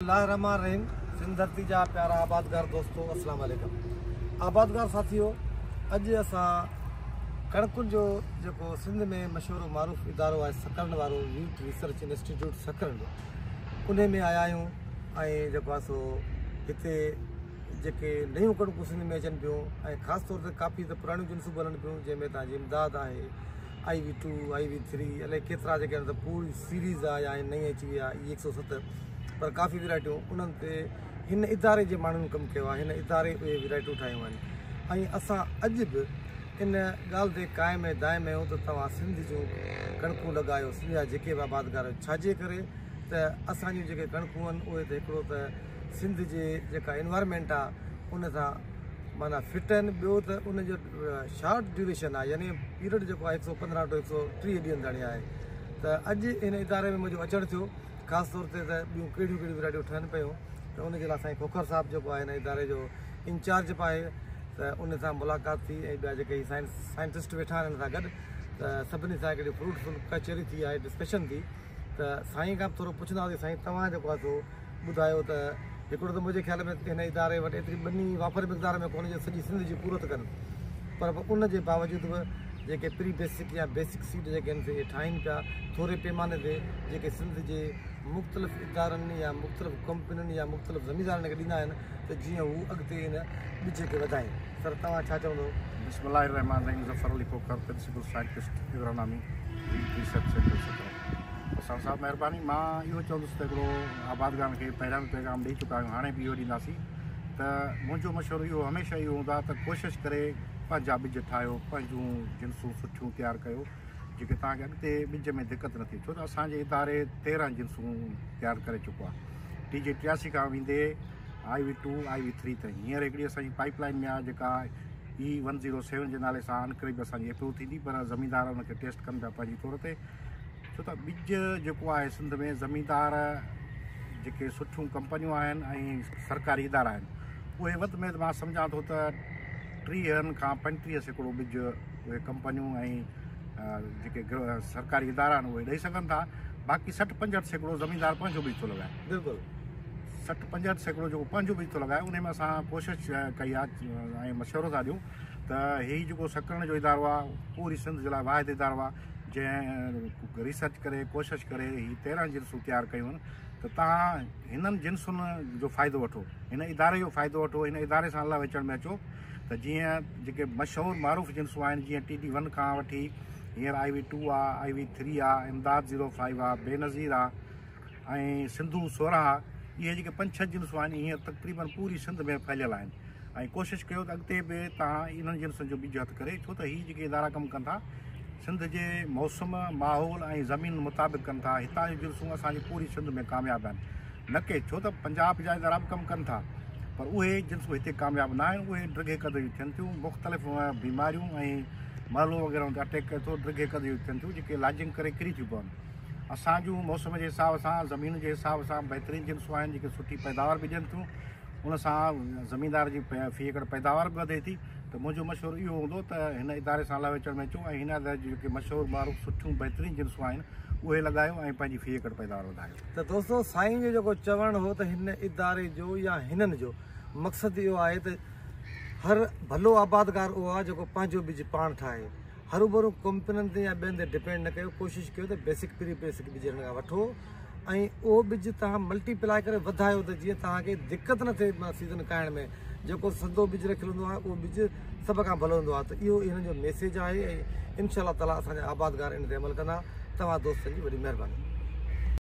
الله الرحمٰن الرحيم سنڌ ڌرتي جا پيارا آبادگار دوستو اسلام عليڪم آبادگار ساٿيو اڄ اسان ڪڻڪن جو جيڪو سنڌ ۾ مشهور و معروف ادارو آهي سڪرنڊ وارو ويٽ ريسرچ انسٽيٽيوٽ سڪرنڊ انهي ۾ آيا آهيون ۽ جيڪو آهي سو هتي جيڪي نيون ڪڻڪون سنڌ ۾ اچن پيون ۽ خاص طور تي ڪافي ته پراڻيون جنسون به هلن پيون جنهن ۾ تان جي امداد آهي I V two, I V three, الائي ڪيترا جيڪي آهن ته پوري سيريز آ يا نئين اچي وئي آ اي 107 پر ڪافي ورائٽيون انهن تي هن اداري جي ماڻهن ڪم ڪيو آ هن اداري اهي ورائٽيون ٺاهيون آهن ۽ اسان اڄ به ان ڳالهه تي قائم ۽ دائم آهيون ته توهان سنڌ جون ڪڻڪون لڳايو سنڌ جا جيڪي به آبادگار آهيو ڇاجي ڪري ته اسان جون جيڪي ڪڻڪون آهن اهي ته هڪڙو ته سنڌ جي جيڪا انوائرمينٽ آ ان سان معنيٰ فٽ آهن ٻيو ته ان جو شارٽ ڊيوريشن آهي يعني پيريڊ جيڪو آهي هڪ سو پندرهن ٽو هڪ سو 30 ڏينهن تاڻي آهي ته اڄ ان اداري ۾ منهنجو اچڻ ٿيو خاص طور تي ته ٻيون ڪهڙيون ڪهڙيون ورائٽيون ٺهن پيون ته ان جي لاء سائين کوکر صاحب جيڪو آهي هن اداري جو انچارج به آهي ته ان سان ملاقات ٿي ۽ ٻيا جيڪي سائنٽسٽ ويٺا آهن ان سان گڏ ته سڀني سان هڪڙي فروٽفل ڪچهري ٿي آهي ڊسڪشن ٿي ته سائين کان به ٿورو پڇنداسين سائين توهان جيڪو آهي سو ٻڌايو ته هڪڙو ته منهنجي خيال ۾ هن اداري وٽ ايتري ٻني وافر مقدار ۾ ڪونهي جو سڄي سنڌ جي پورت ڪن پر ان جي باوجود به جيڪي پري بيسڪ يا بيسڪ سيڊ جيڪي آهن سي اهي ٺاهين پيا ٿوري پيماني تي جيڪي سنڌ جي مختلف ادارن يا مختلف ڪمپنين يا مختلف زميندارن کي ڏيندا آهن ته جيئن هو اڳتي ان ٻج کي وڌائين سر توهان ڇا چوندو؟ بسم الله الرحمٰن الرحيم Zafar Ali Khokhar principal scientist agronomy wheat research centre Sukkur. Wassan صاحب مهرباني مان اهو چوندس ته هڪڙو آبادگارن کي پهريان به پيغام ڏئي چڪا آهيون هاڻي به اهو ڏينداسين ته منهنجو مشورو اهو هميشه اهو هوندو آهي ته ڪوشش ڪري پنهنجا ٻج ٺاهيو پنهنجون جنسون سٺيون تيار ڪيو جيڪي توهان کي اڳتي ٻج ۾ دقت نه ٿئي ڇو ته اسان جي اداري 13 جنسون تيار ڪري چڪو آهي ٽي جي 83 کان ويندي I V two I V three تائين هينئر هڪڙي اسان جي پائپ لائن ۾ آهي جيڪا اي 107 جي نالي سان انقريب اسان جي اپروو ٿيندي پر زميندار ان کي ٽيسٽ ڪن پيا پنهنجي طور تي ڇو ته ٻج جيڪو آهي سنڌ ۾ زميندار جيڪي سٺيون ڪمپنيون آهن ۽ سرڪاري ادارا آهن اهي وڌ ۾ وڌ مان سمجهان ٿو ته 30 کان 35% ٻج اهي ڪمپنيون ۽ جيڪي سرڪاري ادارا آهن اهي ڏئي سگهن ٿا باقي 60 65% زميندار پنهنجو ٻج ٿو لڳائي. بلڪل. 60 65% جيڪو پنهنجو ٻج ٿو لڳائي ان ۾ اسان ڪوشش ڪئي آهي ۽ مشورو ٿا ڏيون ته هي جيڪو سڪرنڊ جو ادارو آهي پوري سنڌ جي لاء واحد ادارو آهي جنهن ريسرچ ڪري ڪوشش ڪري هي 13 جنسون تيار ڪيون آهن ته توهان هنن جنسن جو فائدو وٺو هن اداري جو فائدو وٺو هن اداري سان الله وچڻ ۾ اچو ته جيئن جيڪي مشهور معروف جنسون آهن جيئن ٽي ڊي 1 کان وٺي هينئر آئي وي 2 آ، آئي وي 3 آ، امداد 05 آ، بينظير آ ۽ سنڌو 16 آ اهي جيڪي پنج ڇهه جنسون آهن هينئر تقريبن پوري سنڌ ۾ ڦهليل آهن ۽ ڪوشش ڪيو ته اڳتي به توهان انهن جنسن جو ٻج هٿ ڪري ڇو ته هي جيڪي ادارا ڪم ڪن ٿا سنڌ جي موسم، ماحول ۽ زمين مطابق ڪن ٿا هتان جون جنسون اسان جي پوري سنڌ ۾ ڪامياب آهن نه ڪي ڇو ته پنجاب جا ادارا به ڪم ڪن ٿا پر اهي جنسون هتي ڪامياب نه آهن اهي ڊگهي قد جون ٿين ٿيون مختلف بيماريون ۽ مهلو وغيره ان تي اٽيڪ ڪري ٿو ڊگهي قد جون ٿين ٿيون جيڪي لاجنگ ڪري ڪري ٿيون پون اسان جون موسم جي حساب سان زمين جي حساب سان بهترين جنسون آهن جيڪي سٺي پيداوار به ڏين ٿيون ان سان زميندار جي في ايڪڙ پيداوار به وڌي ٿي ته منهنجو مشورو اهو هوندو ته هن اداري سان الله وچڙ ۾ اچو ۽ هن اداري جون جيڪي مشهور معروف سٺيون بهترين جنسون آهن اهي لڳايو ۽ پنهنجي في ايڪڙ پيداوار وڌايو. ته دوستو سائين جو جيڪو چوڻ هو ته هن اداري جو يا هنن جو مقصد اهو آهي ته هر ڀلو آبادگار اهو آهي جيڪو پنهنجو ٻج پاڻ ٺاهي هروڀرو ڪمپنين تي يا ٻين تي ڊپينڊ نه ڪيو ڪوشش ڪيو ته بيسڪ پري بيسڪ ٻج هنن کان وٺو ۽ اهو ٻج توهان ملٽي پلائي ڪري وڌايو ته جيئن توهان کي دقت نه ٿئي سيزن کائڻ ۾ جيڪو سڌو ٻج رکيل هوندو آهي اهو ٻج سڀ کان ڀلو هوندو آهي ته اهو هنن جو ميسيج آهي ۽ انشاء الله تعالي اسان جا آبادگار ان تي عمل ڪندا توهان دوستن جي وڏي مهرباني.